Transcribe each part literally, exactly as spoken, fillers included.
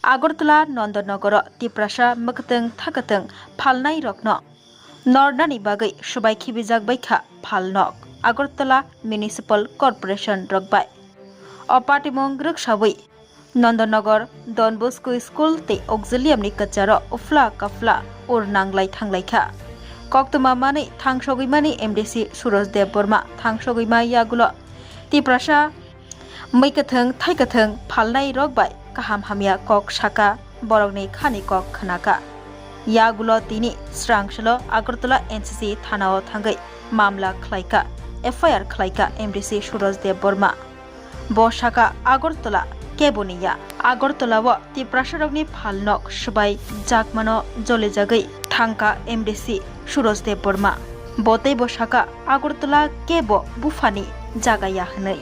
Agartala Nandanagar o Tiprasa mwkatwng thakatwng phalnai rokno nornani bagwi swbai khibijak bai kha phalnok, Agartala Municipal Corporation rok bai. O patimung rwksawi Nandanagar Don Bosco School tei Auxilium ni kwcharo uphla kaphla ur nanglai thanglai kha. Koktwma manwi thangsogwi mani M D C Suraj Debbarma thangsogwi ma yagulo Tiprasa mwkatwng thakatwng phalnai rok bai kaham hamya kok saka, borokni khani kok khwnaka. Yagulo tini srangsalo Agartala N C C thana o thangwi mamla khlaika, F I R khlaika M D C Suraj Debbarma. Bo saka Agartala kebo ni ya. Agartala o Tiprasarokni phalnok swbai jakmano jolijagwi thangka M D C Suraj Debbarma. Bo teibo saka Agartala kebo buphani jaga ya hwnwi.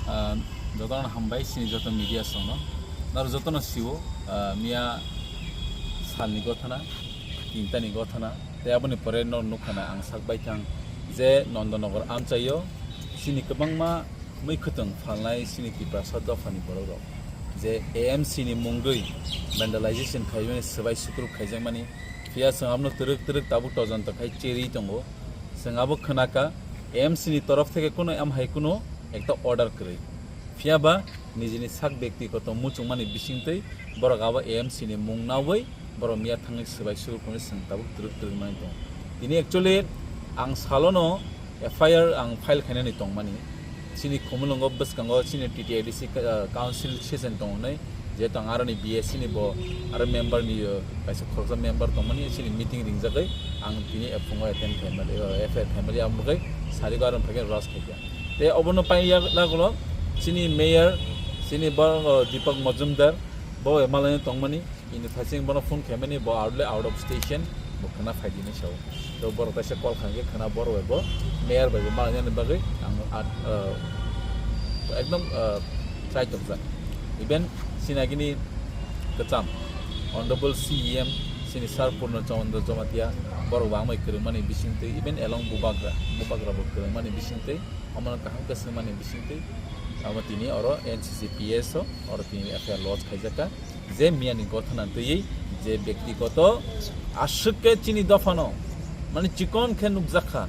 Ah, jotono hambai, chini joto media songno. Naro jotono siwo, ah, miya salni gothana, tintani gothana, tei aboni pore nor nukha na ang sak baithang je Nandanagar amchaio chini kwbangma mui khwtwng phalnai chini Tiprasa dophani borok rok je A M C ni mungwi vandalization khaimani, swbai sukruk khaijakmani, phiya chwng abono twrwk twrwk tabuk todonto khai cherwi tongo. Chwng abo khwnaka A M C ni torof theke kuno em hai kuno ekta order kwrwi. Phiya ba nijini sak byaktigoto muchungmani bisingtwi borok abo A M C ni mung nawi borok miya thangwi swbai sukruk hwnwi chwng tabuk twrwk twrwk mani tongo. Tini actually ang salono F I R ang file khainani tongmani. Chini Khumulwngo bwskango chini T T I D C ka-, ah, council session tongo hwnwi, jehetu ang aroni B S C ni bo aro member ni, ah, kaisa khoroksa member tongmani, chini meeting ringjagwi ang tini phungo attend khaimani, ah, F I R khaimani, ang bagwi sarigo aro phaikheno rush khaikha. Tei obono pai yagulo chini mayor, chini bo, ah, Deepak Majumdar, bo M L A ni tongmani. Ini thaching bono phone khaimani, bo out, out of station, bo khwna phaidi hinwi sao. To borok kaisa call kha hwnkhe khwna borok bai bo mayor bai bo malainani bagwi ang, ah, ah, ekdom, ah, try tokjak. Even chini agini kwcham Honorable C E M chini Sir Purno Chandra Jamatia borok bo ang bai kwrwngmani bisingtwi, even along Bubagra, Bubagra bo kwrwngmani bisingtwi, omono kaham khe swngmani bisingtwi, amo tini oro N C C P S o oro tini F I R lodge khaijakha. Je miyani gothana twiwi je byaktigoto aswk khe chini dophano, mane, chikon khe nukjakha.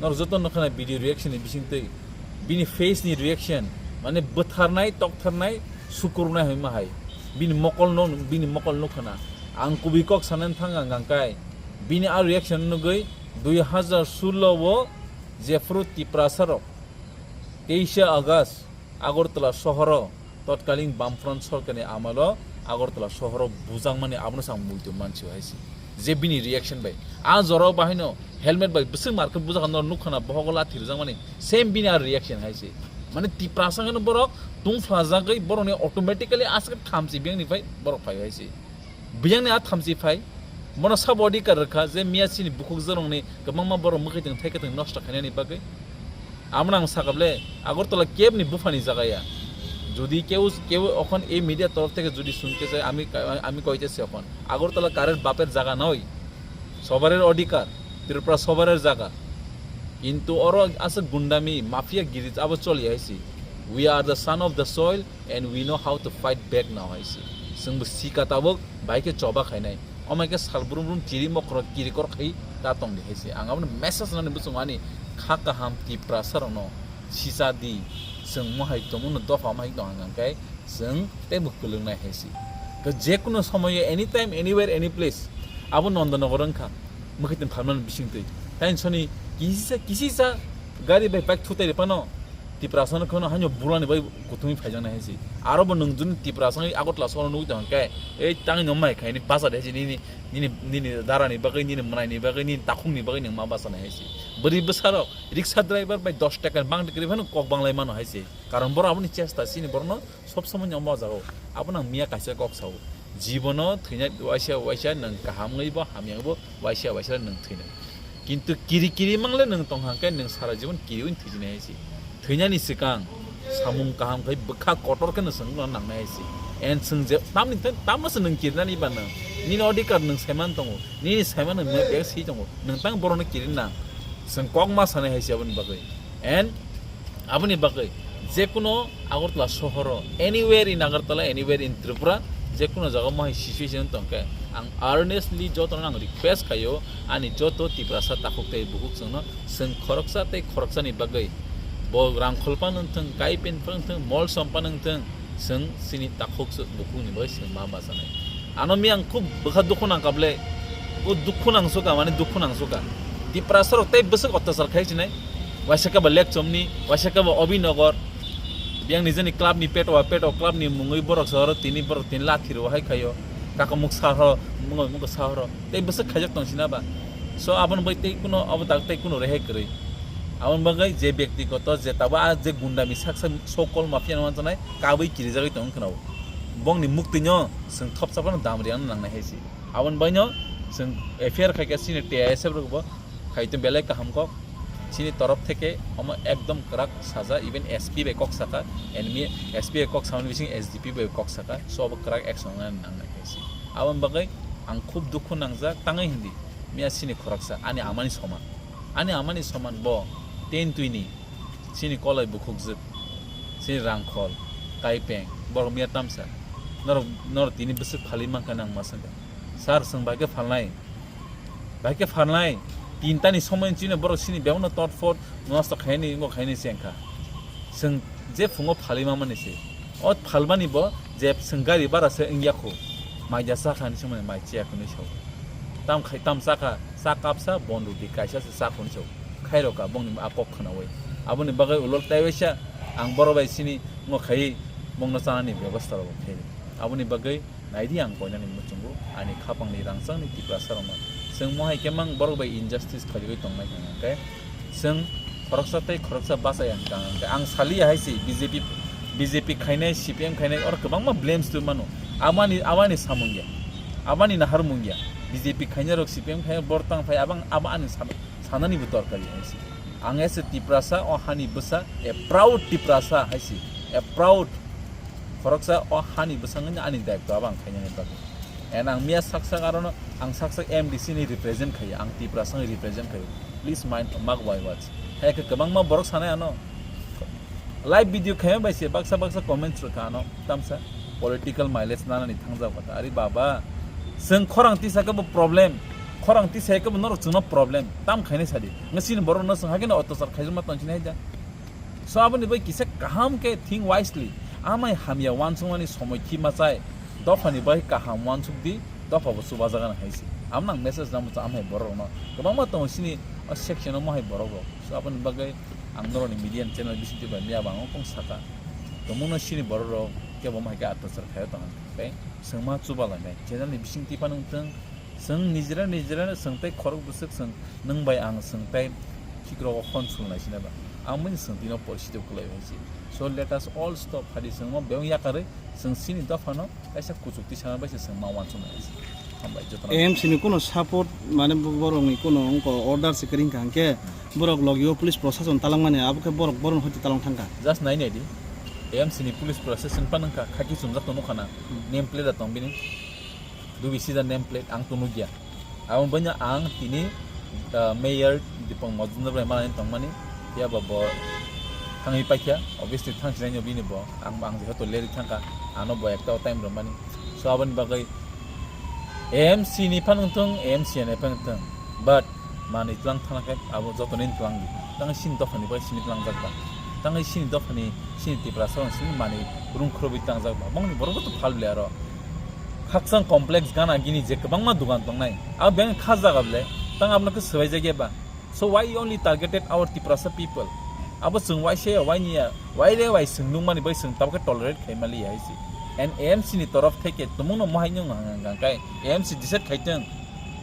Norok joto nukha na video reaction ni bisingtwi bini face ni reaction, mane, bwtharnai, toktharnai, sukurunai hwnwi ma hai. Bini mokol no, bini mokol nukha na. Ang kubui kok sanani thang ang, ang kai. Bini a reaction nugwi dui hazar sullo o jephru Tiprasa rok teisa August Agartala sohoro totkalin Bamfront sorkarni amalo Agartala sohoro bujakmani abono chwng muitu mansi hai se. Je bini reaction bai. A jorao bahaino helmet bai bwswk markhe bujak norok nukha na bohogo lathi rwjakmani same bini a reaction hai se. Mane Tiprasa hwnkhe borok tungphlajagwi borokni automatically aswk thamchi biyangni phai borok phai hai se. Biyangni a thamchi phai, bono sabo adhikar rwkha je miya chini bukhuk jorongni kwbangma borok mwkhwtwng thaikhe thwng nosto khainani bagwi. Abono ang sakable, Agartala kebni buphani jaga ya. Jodi keu, keu okhon ei media torof theke jodi sunte chai, ami, ami koite se okhon. Agartala karer baper jaga noi. Sobarer adhikar, Tripura sobarer jaga. Kintu oro aswk gundami, mafia giri abo choli hai se. We are the son of the soil. And we know how to fight back now hai se. Chwngbo sika tabuk bai khe choba khainai. Omo khe sal brum brum chiri mokhoro kirikor khai ta tongdi hai se. Ang abono message nani bwswng ani kha kaham Tiprasa rokno sisa di. Chwng mohai tongmano dopha mohai tong hwnka khe chwng teibo kwlwngnai hai se. Khe jekunu somoyo anytime, anywhere, any place abo Nandanagar wngkha. Mwkhwtwng phalmani bisingtwi. Taini soni kisisa, kisisa gari bai bike thutai rwphano. Tiprasa no kheno haino bulani bai kuthumwi phaijaknai hai se. Aro bo nwng juni Tiprasa ni Agartala sohor nugwi tongkha khe, ei tangwi no mai khaini basa de hai se nini, nini, nini darani bagwi, nini mwnaini bagwi, nini takhukni bagwi nwng ma basa nai hai se. Bwrwi bwsarok riksa driver bai dos taka bang tikri phano kok banglai mano hai se. Karon borok aboni chesta chini borokno sob somoi no omo jagao. Abono ang miya kaisa kok sao. Jibono thwina waisa waisa nwng kaham wngwi bo hamya wngwi bo waisa waisa nwng thwinai. Kintu kiri kiri mangle nwng tong hang khe nwng sara jibon kiri wng thwijinai hai se. Thwinani swkang samung kaham khai bwkha kotor khe nwng swngno nangnai hai se. En swng je tamni thai tamno se nwng kirinani ba nwng. Nini odhikar nwng saiman tongo. Nini saiman nwng bek si tongo. Nwng tang borokno kirinang. Swng kok ma sanai hai se aboni bagwi. And aboni bagwi jekuno Agartala sohoro, anywhere in Agartala, anywhere in Tripura, jekuno jaga mohai situation tongkhe, ang earnestly jotono ang request khaio, ani joto Tiprasa takhuk tei bukhuk chwngno, chwng khoroksa tei khoroksani bagwi, bo rangkhol phano wngthwng, kai pen phano wngthwng, mol som phano wngthwng, chwng chini takhuk bukhukni bagwi chwng ma bachanai. Ano mi ang khub bwkha dukhu nangkha ble. O dukhu nangsuka, mane dukhu nangsuka. Tiprasa rok tei bwswk otyachar khai sinai. Waisa khe ba Lekchomni, waisa khe ba Obinagar. Biyang nijeni club ni peto, peto club ni mungwi borok sohoro tini borok tini lathi rw hai khaio. Kakamuk sahoro, mungwi mungwi sahoro. Tei bwswk khaijak tong sina ba. So aboni bai tei kuno obo dak tei kuno rehai kwrwi. Aboni bagwi je byaktigoto je tabo a je gundami saksa sokol mafia no manjanai kabui kirijagwi tong khna o. Bongni muktwino chwng thopsa phano dam riyang nangnai hai se. Aboni baino chwng F I R khai khe chini T I S F rok bo khai tong belai kaham kok. Chini torof theke omo ekdom kwrak saja, even S P bai kok saka, enemy S P bai kok samani bising S D P bai kok saka, so obo kwrak action nang nangnai hai se. Aboni bagwi ang khub dukhu nangjak tangwi hindi, miya chini khoroksa ani amani soman, ani amani soman bo ten twini chini kolai bukhukjwk, chini rangkhol, kaipeng, borok miya tamsa, norok, norok tini bwswk phalwi mankha nang ma swngkha. Sir, chwng bai khe phalnai. Bai khe phalnai. Tinta ni somoi chini borok sini bebakno tot phot nosto khaini, wngkha khaini se wngkha. Chwng je phungo phalwi mamani se. O phalmani bo je chwng gari bara se wngya khu. Mai ja cha kha ni somoi mai chiya kwnwi sao. Tam khai tam cha kha, cha kapsa bon roti kaisa se cha kwnwi sao. Khairokha bongni a kok khwnawi. Aboni bagwi ulol taiwaisa ang borok bai sini wngkha khai bongno chanani bebosta rok khe. Aboni bagwi Naidi ang koinani muchungo ani khapangni rangchakni Tiprasa rokno. Chwng mohai khe mang borok bai injustice khairwi tongnai hwnkhe chwng khoroksa tei khoroksa bachai ang kang hwnkhe ang saliya hai se B J P, B J P khainai, C P M khainai oro kwbangma blames twi mano. Abani, abani samung ya, abani naharmung ya. B J P khainai rok C P M khainai bor tang phai abang abo ani sam-, sanani bo torkar ya hai se. Ang as a Tiprasa o hani bwsa, a proud Tiprasa hai se, a proud Khoroksa o hani bwskango ani daitw abo ang khainani bagwi. And ang miya sak sak arono ang sak sak M D C ni represent khaio, ang Tiprasa ni represent khaio. Please mind, mark my words. Hai khe kwbangma borok sanai ano. Live video khaima bai se baksa baksa comments rwkha ano. Tamsa political mileage nanani thangjak kha ta. Ari baba, chwng khorang tisa khe bo problem. Khorang tisa khe bo norok chwngno problem. Tam khainai sadi. Ngasini borok no chwng hakhe no otyachar khaijak ma tongsinai da. So aboni bai kisa kaham khe think wisely. Amai hamya uansukmani somoi khi machai. Dophani bai kaham uansuk di, dopha bo chubajagan hai se. Amno ang message nang bwcha amhai borok rokno. Kwbangma tongo sini o section o mohai borok rok. So aboni bagwi ang norokni media channel bisingtwi bai miya bang kong saka. Tongmungno sini borok rok kebo mohai khe atyachar khaio tong khe. Chwngma chuba lainai. Channel ni bisingtwi phano wngthwng. Chwng nijera nijera chwng tei khorok bwswk chwng nwng bai ang chwng tei khikrok o hwn sulnai sina ba. Ang bini chwng tino porisi tei kwlai hai se. So let us all stop. Hadi chwng mo beyong yakarwi chwng sini dophano kaisa kuchuk tisana bai se chwng ma uansuknai hai se. Hambai jotono. A M C ni kuno support mane bo-, borok ni kuno wngko order se kwrwi hwnkha hwnkhe borok logi o police prosason talangmani abo khe borok borok hoti talang thangkha. Just nai nai di. A M C ni police prosason pa nangkha khaki chumjak tong nukha na. Hmm. Name plate da tong bini. Dubi sida name plate ang tong nukya. Abo banya ang tini, ah, mayor Dipang Majumdar bai malani tongmani, ya ba bo thangwi paikha, obviously thang sinai bini bo, ang, ang jehetu leri thangkha, ano bo ekta time rwmani. So aboni bagwi A M C ni phan wngthung, A M C ni phan wngthung, but manwi tlang thana khe abo jotoni tlang di. Tang sini dophani bai sini tlangjak ba. Tang sini dophani sini Tiprasa sini manwi rung khurubwi tlangjak ba. Bongni borok bo to phal bli aro. Khakchang complex gana gini je kwbangma dugan tongnai. Abo beng kha jaga bole, tang abono khe swbai jagya ba. So why you only targeted our Tiprasa people? Abo chwng waisa ya, waini ya, waire wai chwng nukmani bai chwng tabukhe tolerate khaimaliya hai se. And A M C ni torof theke tumungno mohai nung hang hang kai, A M C decide khaitwng,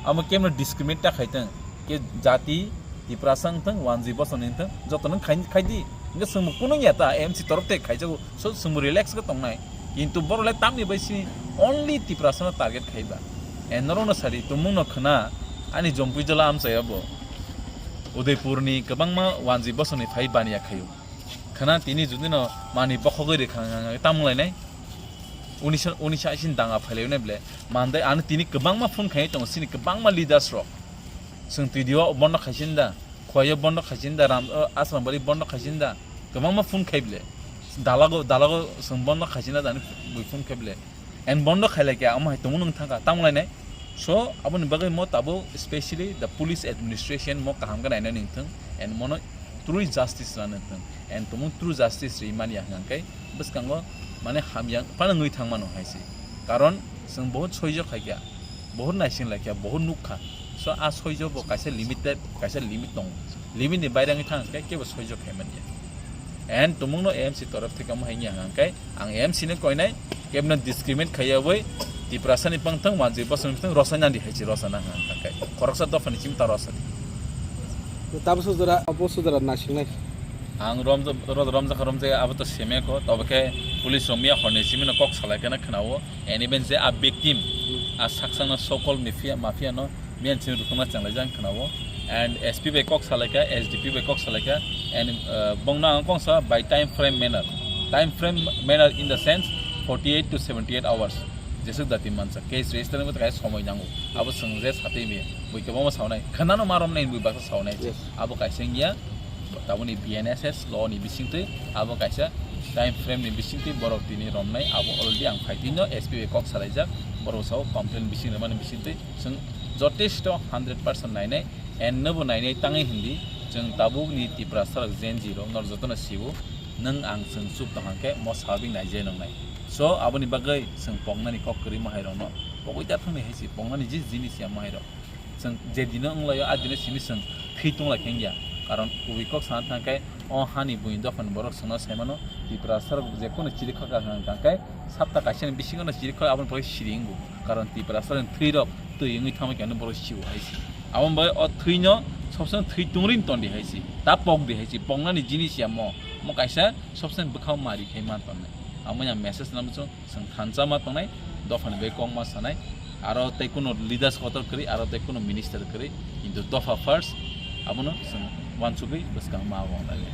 amo kemno discriminate ta khaitwng, ke jati Tiprasa wngthwng, wanjwi bosongni wngthwng, jotono khai, khaidi. Hingke chwngbo kunung ya ta, A M C torof theke khaijago, so chwngbo relax khe tongnai. Kintu borok le tamni bai sini only Tiprasano target khaiba. And norokno sadi, tumungno khwna, ani Jompui jala amchaya bo. Udaipurni kwbangma wanjwi bosongni phai baniya khaio. Khwna tini judino mani bokhogwi rikha wngkha tamung lainai. Unisa, unisa isin danga phailainai ble. Mandai ano tini kwbangma phone khai tongo, sini kwbangma leaders rok. Chwng T D O bondo khaisin da, Khwai bondo khaisin da, Ram, o, Asrambari bondo khaisin da. Kwbangma phone khai ble. Dalago, dalago chwng bondo khaisin da, dani bui phone khai ble. And bondo khailai khe amo hai tongmo nung thangkha, tamo lainai. So, aboni bagwi mo tabuk specially the police administration mo kaham khe nainani wngthwng, and mono true justice rwna wngthwng, and tumung true justice rwi manya hwnkhe bwskango mane hamya phano wngwi thangmano hai se. Karon chwng bohut soijo khaikha, bohut naising laikha, bohut nukkha. So, a soijo bo kaisa limited, kaisa limit tongo. Limit ni baire wngwi thang khe kebo soijo khaimanya. And tumungno A M C torof theke omo hai wngya hwnkhe ang A M C no koinai, kebno discriminate khaiyawi Tiprasani pangthang, wanjwi bosongni pangthang, rosai nandi hai se rosana hwnkhe khoroksa dophani simi ta rosadi. Tabo sujara, abo sujara nasingnai. Ang romja-, ro-, romjakha romjaya abo to semeko, tobo khe police rok miya horni simi no kok salai khe na khwnao, and even je a victim, a saksangno so-called mafia, mafia no miyan sini rukungna chenglaijak khwnao, and S P bai kok salaikha, S D P bai kok salaikha, and, uh, bongno ang kongsa by time frame manner, time frame manner in the sense forty-eight to seventy-eight hours. Jesuk dati mansa case register ni bwtha kaisa somoi nango, abo chwng je satwi mi bui kwbangma saunai khwnano ma romnai bui baksa saunai. Yes. Abo kaisa wngya. Taboni B N S S law ni bisingtwi abo kaisa time frame ni bisingtwi borok tini romnai, abo already ang phaitwino S P bai kok salaijak, borok sao complain bising rwmani bisingtwi chwng jotesto hundred percent nainai, and nobo nainai tangwi hindi chwng tabukni Tiprasa rok Gen Z rok nor jotono sibo, nwng ang chwng chup tong hwnkhe mo sabik naijai nongnai. So aboni bagwi chwng poknani kok kwrwi mahairokno pogwi ta thangni hai se, poknani je jinis ya mahairok. Chwng je dino wnglaio, a dino simi chwng thwi tongla khe wngya. Karon kubui kok sana thang khe, o hani buini dophani borok chwngno sai mano, Tiprasa rok je kono chiri kha kha hwnkha khe, sapta kaisa ni bisingo no chiri kha, aboni pore siri wngo. Karon Tiprasa rok thwi rok twi wngwi thangma khe, ano borok sio hai se. Aboni bagwi o thwi no sob somoi thwi tongri ton di hai se, ta pok di hai se, poknani jinis ya mo, mo kaisa sob somoi bwkhao mari khai man tongnai. Amo ya message nang chwng. Chwng thansa ma tongnai, dophani bai kok ma sanai, aro tei kuno leaders kotor kwrwi, aro tei kuno minister kwrwi, kintu dopha first, abono chwng uansugwi bwskang ma abo wngnai le.